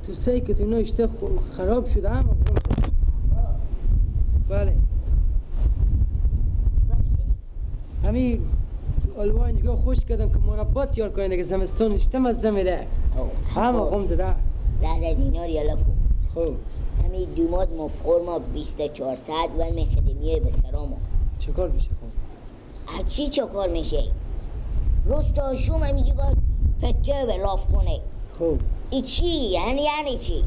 تو سعی که تو اینا اشته خراب شده هم. بله همین الوان اینجا خوش کردن که مربا تیار کنن دیگه، زمستان اشته مزه میده. همه قم زده ده دینار یالا کو. خب همین دوماد مفخور ما 24 ساعت ور میخده میای به سرامو. چه کار میشه خب؟ از چی چه کار میشه؟ روز تا شوم همینجا پته به لاف کنه. خب ای چی؟ یعنی چی؟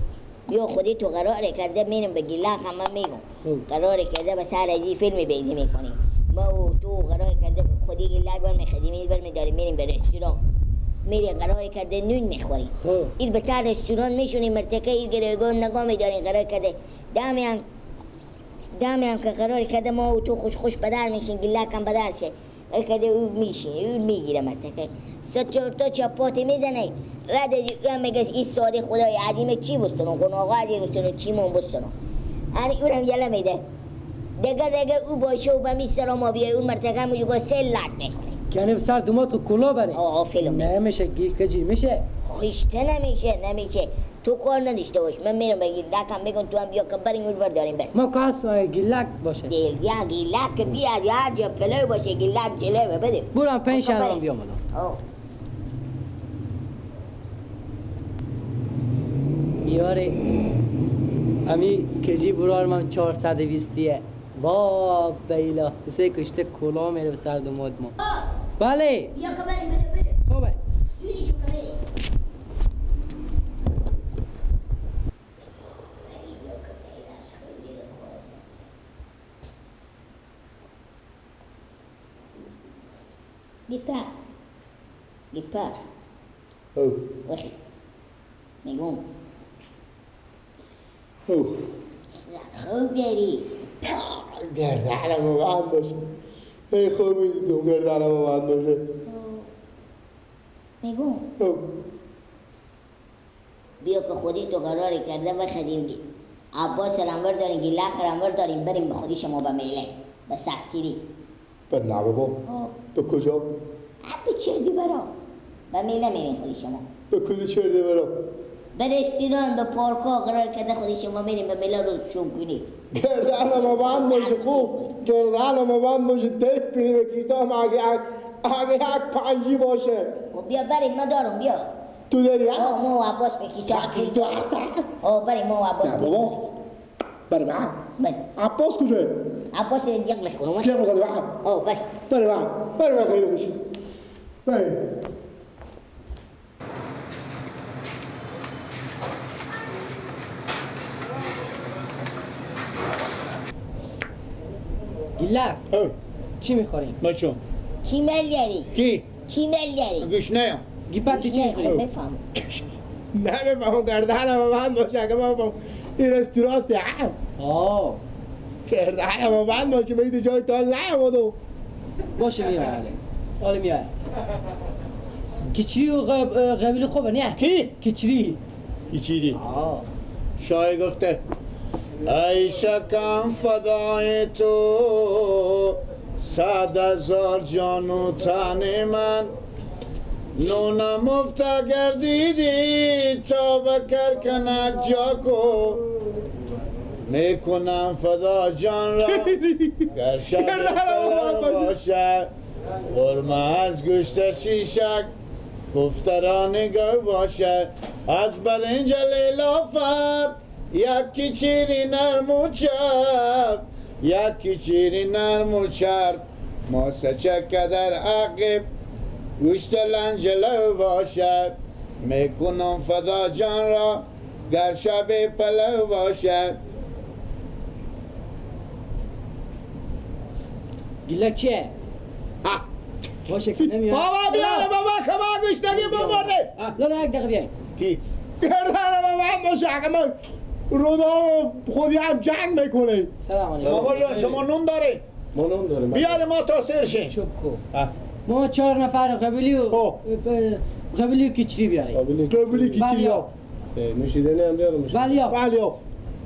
بیا خودی تو قراره کرده میرم به گیلان همه میگم. خب قراره کرده به سر از این فیلم بیزی میکنیم. ما و تو قرار کرده خودی گیلک بر میخدیم بر میداریم میریم به رستوران. میریم قرار کرده نون میخوریم. خب این به تر رستوران میشونیم مرتکه این گرگان نگاه میداریم قرار کرده دمی هم که قرار کرده ما و تو خوش خوش بدر میشین گیلک هم بدر شه. قرار کرده او میشین او میگیره مرتکه سه چهار تا چپاتی میزنه رد او هم میگه این ساده خدای عظیمه چی بستنو قناقه عظیم بستنو چی من بستنو یعنی اونم یله میده دیگه او باشه و به می سرا ما بیای اون مرتکه هم اونجا سه لط میکنه. یعنی به سر دومات تو کلا بره. آه فیلم نمیشه گیج میشه. خیشته نمیشه تو کار نداشته باش. من میرم به گیلک هم بگم تو هم بیا که بریم اونور داریم بریم. ما که هست گیلک باشه. یا گیلک بیاد یا جا پلو باشه گیلک جلوه بده. برم 5 شهرم بیام الان. یاره امی کجی برار من 420 با بیلا سه کشته کلا میره به سر دوماد ما. بله بیا که بریم بده بده. خوبه زودی شو که بریم. گیپر گیپر او وخی میگم او خوب داری گردنم بند باشه. ای خوب میدیدم گردنم بند باشه. میگم بیا که خودی تو قرار کرده و خدیم گی عباس رنور داریم گیلک رنور داریم بریم به خودی شما به میله به سختیری. به نه بابا به کجا؟ به چردی برا به میله میریم خودی شما. به کجا چردی برا؟ به رستوران به پارکا قرار کرده خودی شما میریم به میله رو شم کنیم. گردنم بند باشه. خوب گردنم بند باشه دف بینی به کیسام اگه یک پنجی باشه. خب بیا بریم ما دارم بیا. تو داری؟ آه ما و عباس به کیسه کیسه هست. آه بریم ما و عباس. نه بابا بریم. بریم. عباس کجاست؟ عباس جغلش کنم. جغلش کنم. آه بریم. بریم بریم خیلی خوشی بریم. گیلک چی میخوریم؟ بچه چی میل داری؟ کی؟ چی میل داری؟ گشنه گیپت چی میخوری؟ بفهم نه بفهم گردنم بند باشه اگه بفهم این رستوران آه گردنم بند باشه به جای تا نیامدو باشه میای حاله حاله میای کچری و قبیل خوبه نه؟ کی؟ کچری کچری شای گفته ای شکم فدای تو 100,000 جان و تن من نونم مفت گردیدی تا بکر کنک جا کو میکنم فدا جان را گر شب باشه قرمه از گوشت شیشک گفتران گو باشه از برنج لیلافر یکی چیری نرم و چرب یکی چیری نرم و چرب ما سچک در عقب گوشت لنجلو باشد میکنم فدا جان را گر شب پلو باشد. گیلک چیه؟ باشه که نمیاد بابا بیاره بابا که ما گوشتگی بمرده. لا یک دقیقه بیاین. کی؟ گردن بابا باشه اگه ما رودا خودی هم جنگ میکنه. سلام علیکم بابا جان شما نون دارین؟ ما نون داریم. بیاره ما تا سر شیم. چوب کو ما 4 نفر قبلی و قبلی و کچری بیاریم. قبلی کچری ها نوشیدنی هم بیاریم. بله بله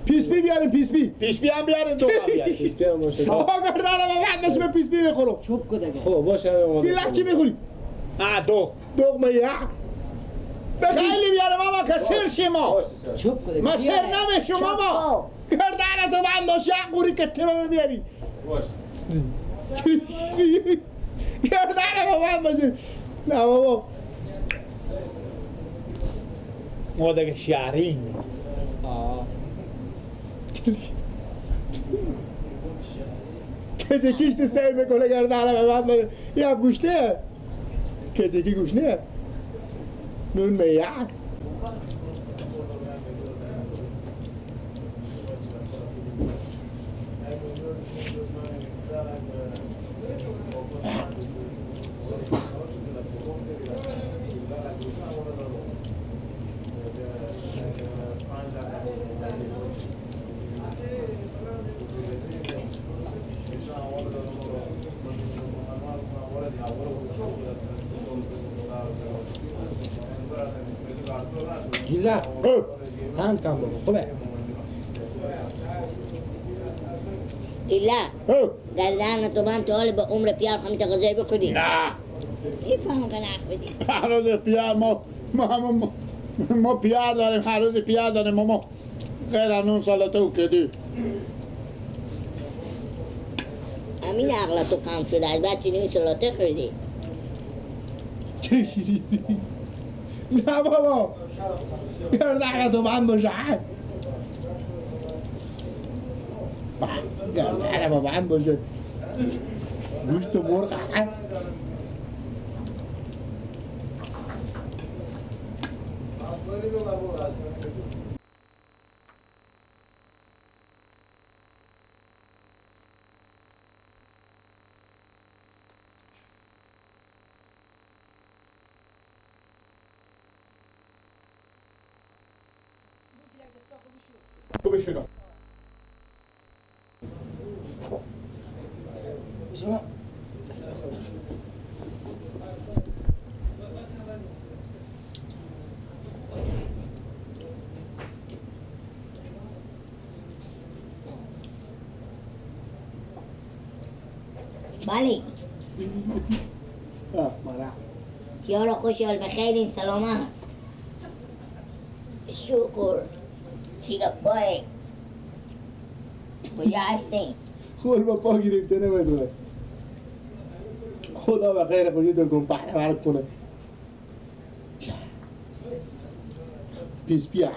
پیس بی بیاریم. پیس بی پیس بی هم بیاریم. دو هم بیاریم. پیس بی هم باشه. بابا گردنم بعد باشه به پیس بی میخورم. چوب کو دیگه. خب باشه. گیلک چی میخوری؟ دو دو میه. خیلی بیاره ماما که سر شما. ما سر نمیشم ماما. گردن تو بند باش یک قوری که تیمه بیاری. باش. گردن تو بند باشه. نه بابا. ما دیگه شهریم. کجکی کشت سر میکنه گردن به بند باشه. یه گوشته. کجکی گوش نه. نون میاد. گیره کم کم بابا خوبه. گیله گردن تو من تا حال به عمر پیار خواهمی تا غذایی بکنی؟ نه چی فهم کنه حرف بدی؟ هر روز پیار ما پیار داریم، هر روز پیار داریم ما غیر نون سالته و کدی. همین عقل تو کم شده از بعد چی نون سلاته خوردی؟ نه بابا گردن تو بند باشه. گردن با بند باشه. گوشت مرغ. بله کیارا خوشحال بخیرین سلامت شکر. چی گپای کجا هستین؟ خود با پا گرفته نمیدونه. خدا به خیر خوشی تو کن بحره برک کنه. پیس بیا.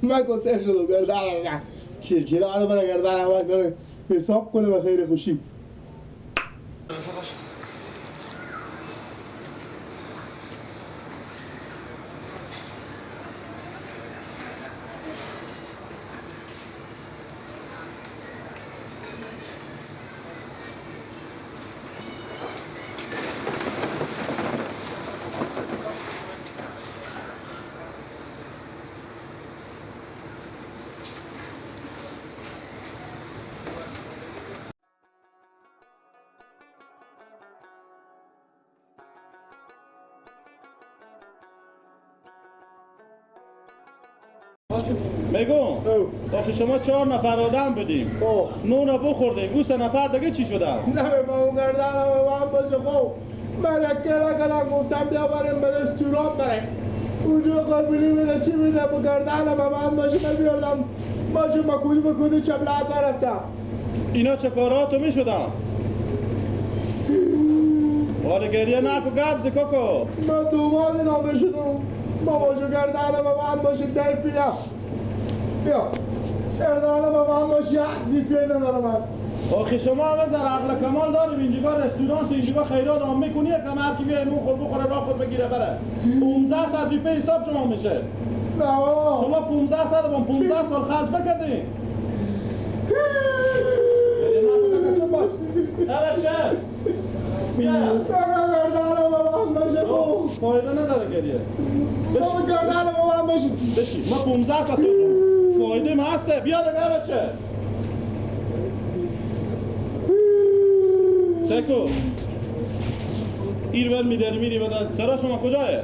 من کسر شدم گردنم چل آدم من گردنم من کنه حساب کنه به خیر خوشی. میگم آخه شما 4 نفر آدم بودیم، نون بخوردیم، اون 3 نفر دیگه چی شدن؟ نه به اون گردنم به من باشه. خب من رکه گفتم بیا بریم به رستوران بریم اونجا قابلی میده چی میده با گردنم به من باشه. من بیاردم باشه ما کودی به کودی چپلت نرفتم. اینا چه کاراتو میشدن؟ حالا گریه نکو گبزی کاکو. من دوماد اینا میشدم. ما باشه گردنم به من باشه دیف بیرم. بیا گردنم به من باشه یک بیپی ندارم من. آخه شما هم زر عقل کمال داریم، اینجا رستوران اینجا خیرات هم میکنی یکم هر کی بیای نون خور بخوره راه خور بگیره بره. 15 صد روپیه حساب شما میشه. نه شما 15 صد با 15 سال خرج بکردین. چون باش نه بچه بیا گردنم به من باشه. فایده نداره گریه. گردنم به من باشه. بشی ما 15 ساعت فایده ما هسته. بیا دیگه بچه سکو ایرول میداری میری بدن. سرا شما کجایه؟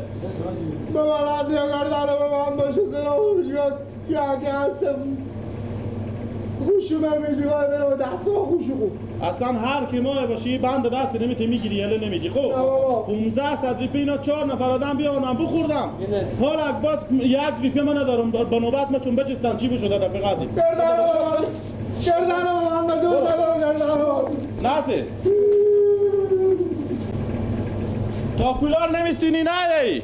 به من بیا گردنم به من باشه. سرا که هستم. خوشو من میجیگاه برم دست ما خوشو خوب. اصلا هر کی ما باشی بند دست نمیتی میگیری یله نمیگی. خب 1500 روپیه اینا 4 نفر آدم بیادم بخوردم. حالا باز یک روپیه من ندارم با نوبت ما چون بچستم جیب شده رفیق عزیز. گردن من ندارم گردن ناسه تا پولار نمیستونی نه ای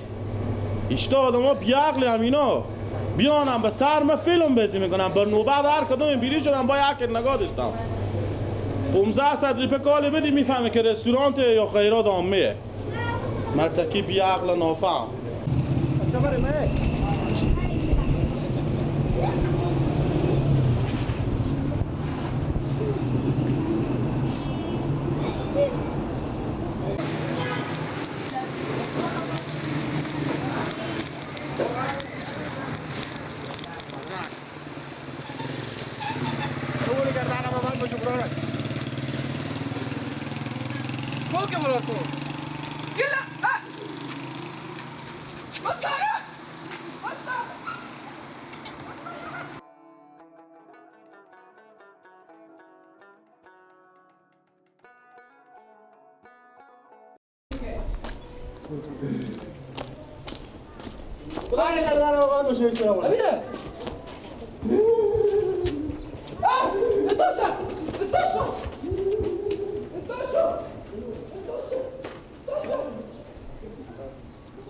ایشتا آدم ها بیعقلی هم اینا بیانم به سر ما فیلم بزی میکنم بر نوبت هر کدوم بیری شدم با یک نگاه داشتم 1500 روپیه کالی بدی میفهمه که رستورانت یا خیرات عامه مرتکی بیعقل نافهم.